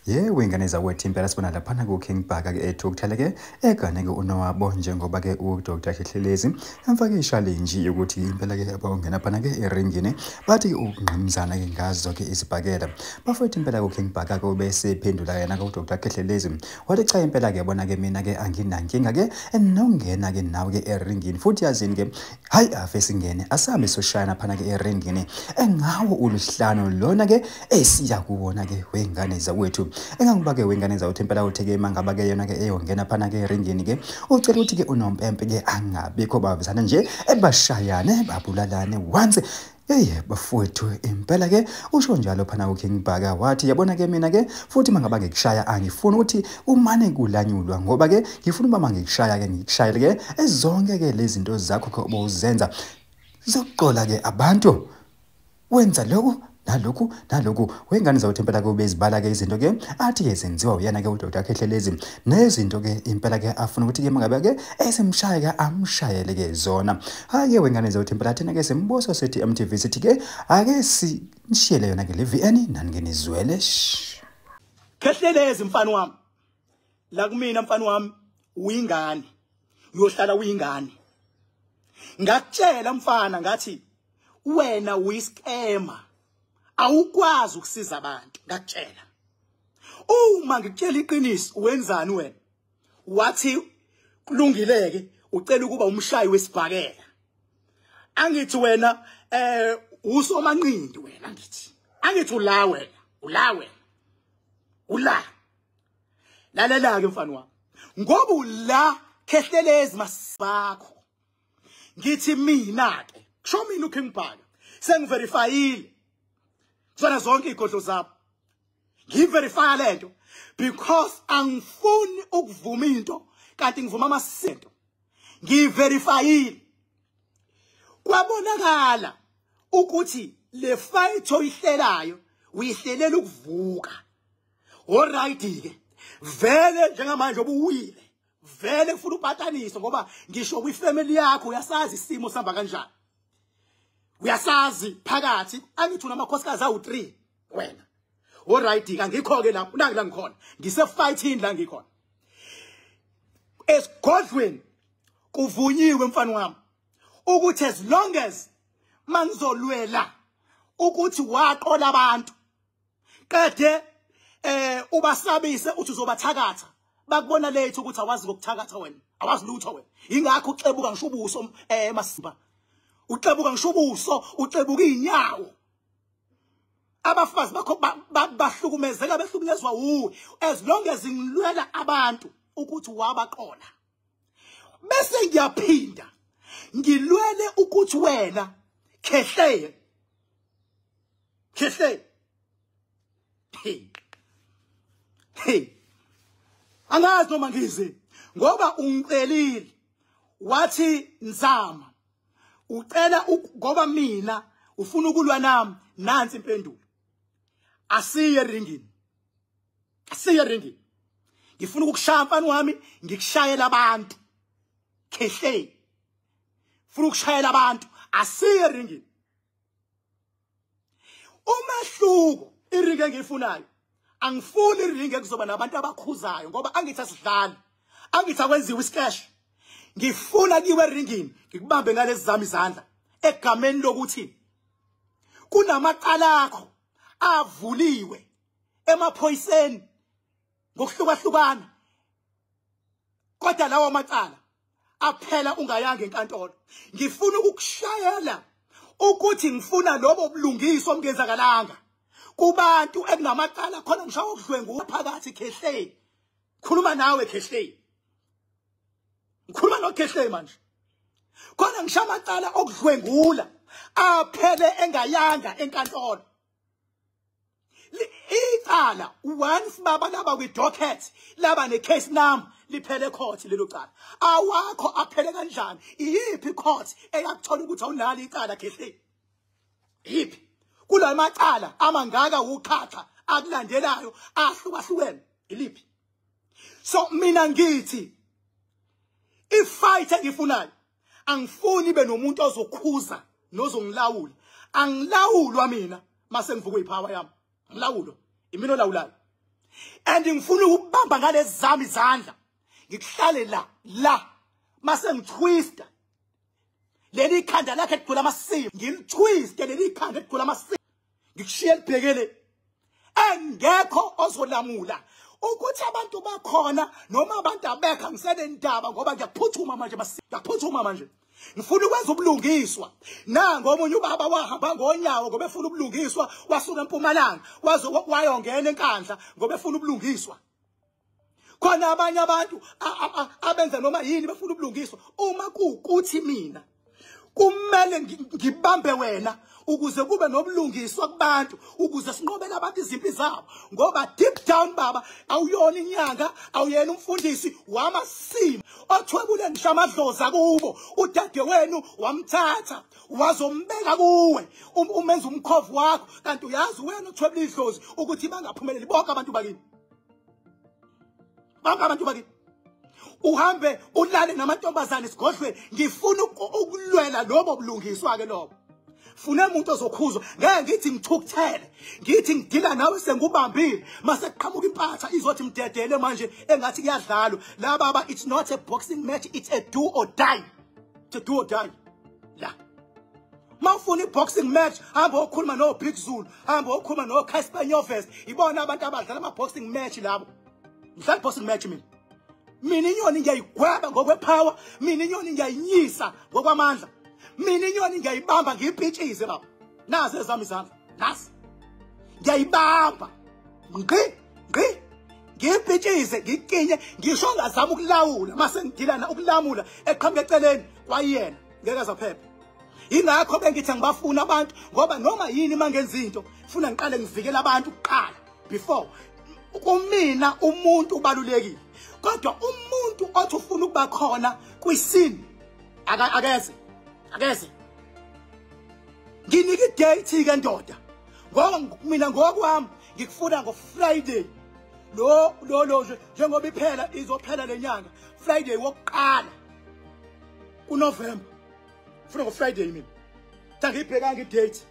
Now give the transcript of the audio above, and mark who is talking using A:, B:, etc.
A: Yebo, ingane zakwethu impela sibona laphana ku-King Bhaka ke ethukuthele ke egane ke uNowabo njengoba ke uDr Khehlelezi emfake i-challenge yokuthi impela ke abawungena phana ke eringini bathi ukungqimzana ke ngazo ke izibhakela. Bafowethu impela ku-King Bhaka ke ubesephendula yena ke uDr Khehlelezi wathi cha impela ke yabona ke mina ke anginankinga ke nongena ke nawe ke eringini futhi yazini ke hayi ave singene asambe soshayana phana ke eringini engawo uluhlano lona ke esiya kuwona ke wengane zakwethu. Engangiba ke wengane zawuthi impela uthi ke mangaba ke yona ke eyongena phana ke eringini ke ucela ukuthi ke unompempe ke angabikho bavisana nje ebashayane babulalane once. Hey bafowethu impela ke usho njalo phana uKing Bhaka wathi yabona ke mina ke futhi mangaba ngikushaya angifuni ukuthi umane kulanyulwa ngoba ke ngifuna uba mangikushaya ke ngikushayele ke ezonke ke lezi zinto zakho ke obuzenza zokuqola ke abantu wenza lokhu nalokhu nalokhu. Wengane zawuthi impela ke ubezibala ke izinto ke athi ke zenziwa uyena ke uDr Khehlelezi nezinto ke impela ke afuna ukuthi ke mangabe ke esemshaya ke amshayele ke zona. Hayi ke wengane zawuthi impela thina ke sembuso sethi MTV sithi ke ake sinishiyele yona ke le VN nani ke nizwele.
B: Khehlelezi mfana wami, la kumina mfana wami uyingane, uyohlala uyingane. Ngakutshela mfana ngathi wena uyiskema, awukwazi ukusiza abantu. Ngakutshela uma ngikutshela iqiniso wenzani wena? Wathi kulungileke ucela ukuba umshayi wesibhakela. Angithi wena usomanqindi wena, angithi ula wena, ula wena, ula. Lalela ke mfana wami, ngoba ula Khehlelezi masibakho. Ngithi mina ke kusho mina uKing Bhaka sengiverifyile zona zonke igodlo zabo, ngiverify lento because angifuni ukuvuma into kanti ngivuma amasento. Ngiverifyile kwabonakala ukuthi le fight oyihlelayo uyihlelela ukuvuka. Alright ke vele njengamanje obuwile vele kufuna ubhataniswe ngoba ngisho kwifamily yakho uyasazi isimo sihamba kanjani, uyasazi phakathi. Angithi unamakhosikazi awu3 wena. Alright angikho ke lapho, nangi la ngikhona, ngise fighting la ngikhona esigodlweni. Kuvunyiwe mfana wami ukuthi as long as mangizolwela ukuthi waqola abantu qede ubasabise uthi uzobathakatha, bakubona lethu ukuthi awazi ngokuthakatha wena, awazi lutho wena. Ingakho uxebuka ngisho ubuso masimba, uxebuka ngisho ubuso, uxebuka inyawo. Abafazi bakho bahlukumezeka behlukunyezwa wuwe as long as ngilwela abantu ukuthi wabaqola. Bese ngiyaphinda ngilwele ukuthi wena Khehle, Khehle, hey hey, angazi noma ngize ngoba ungicelile wathi nzama ucela ngoba mina ufuna ukulwa nami. Nansi impendulo, asiye ringini, asiye ringini. Ngifuna ukukushaya mfana wami, ngikushayela abantu. Khehle, ufuna ukushayela abantu, asiye ringini. Umehluko iringi engiyifunayo, angifuni iringi ekuzoba nabantu abakhuzayo ngoba angithi asidlali, angithi akwenziwe iscash. Ngifuna kiwe eringini ngikubambe ngalezi zami izandla egameni lokuthi kunamacala akho avuliwe emaphoyiseni ngokuhlukahlukana, kodwa lawo macala aphela ungayanga enkantolo. Ngifuna ukukushayela ukuthi ngifuna lobo bulungiswa obungenzakalanga kubantu ekunamacala khona ngisho ukudlwengula phakathi. Khehle, khuluma nawe Khehle, ngikhuluma noKhehle manje. Khona ngisho amacala okudlwengula aphele engayanga enkantolo. Icala once baba laba kwi docket laba ne case number liphele court lelo cala. Awakho aphele kanjani? Iyiphi court eyakuthola ukuthi awunalo icala Khehle? Iyiphi? Kula macala amangaka uqhatha akulandelayo ahlukahlukene iliphi? So mina ngithi ifight engifunayo angifuni be nomuntu ozokhuza nozongilawula. Angilawulwa mina mase ngivuka ipower yami, ngilawulo imina olawulayo. And ngifuna ukubamba ngalezi zami izandla. Ngikuhlale la mase ngitwista. Leli ikhanda lakhe ligula amasimo. Ngilitwiste leli ikhanda ligula amasimo. Ngikushiye libhekele. Engekho ozolamula. Ukuthi abantu bakhona noma abantu abekho ngisenendaba ngoba ngiyaphuthuma manje ngiyaphuthuma manje. Ngifuna ukwenza ubulungiswa. Nango omunye ubaba wahamba ngonyawo ngoba efuna ubulungiswa, wasuka eMpumalanga waze wayongena eNkandla ngoba efuna ubulungiswa. Khona abanye abantu abenza noma yini befuna ubulungiswa. Uma kuwukuthi mina kumele ngibambe wena ukuze kube nobulungiswa kubantu, ukuze sinqobele abantu izimpi zabo, ngoba deep down baba awuyona inyanga, awuyena umfundisi wamasimo othwebule ngisho amadlozi kubo. Udade wenu wamthatha wazombeka kuwe, umenza umkhovu wakho, kanti uyazi wena uthwebule idlozi ukuthi bangaphumeleli bonke abantu bakini, bonke abantu bakini. Uhambe ulale namantombazane esigodlweni. Ngifuna ukulwela lobo bulungiswa ke lobo. Funa umuntu ozokhuzwa. Ngeke ngithi ngithukuthele, ngithi ngidila nawe sengubambile, mase kuqhamuka impatha izothi mdedele manje engathi kuyadlalwa. La baba, it's not a boxing match, it's a do or die. It's a do or die. La mawufuna i-boxing match, hamba okhuluma no Big Zulu, hamba okhuluma no Casper Nyovest. Ibona abantu abadlala ama boxing match labo. Ngidlala boxing match mina. Mina inyoni ngiyayigweba ngokwepower, mina inyoni ngiyayinyisa ngokwamandla. Mina inyoni ngiyayibamba ngiyipitshize baba. Nazi ezami izandla. Nasi. Ngiyayibamba. Ngqi, ngqi. Ngiyipitshize, ngikinye, ngisho ngazama ukulawula, mase ngidilana ukulamula eqhamuka eceleni kwayena, ngeke azaphepha. Ingakho bengithi ngibafuna abantu ngoba noma yini mangenza into, funa ngiqale ngivikele abantu kuqala before. Kumina umuntu ubalulekile. Kodwa umuntu othi ufuna ukuba khona kwisini akeze. Akeze. Nginike idate ke ndoda. Ngoba mina ngokwami ngikufuna ngo Friday. Lo lo lo njengoba iphela izophela lenyanga. Friday wokuqala kuNovember. Ufuna ngo Friday mina. Ngiyibhekanga idate.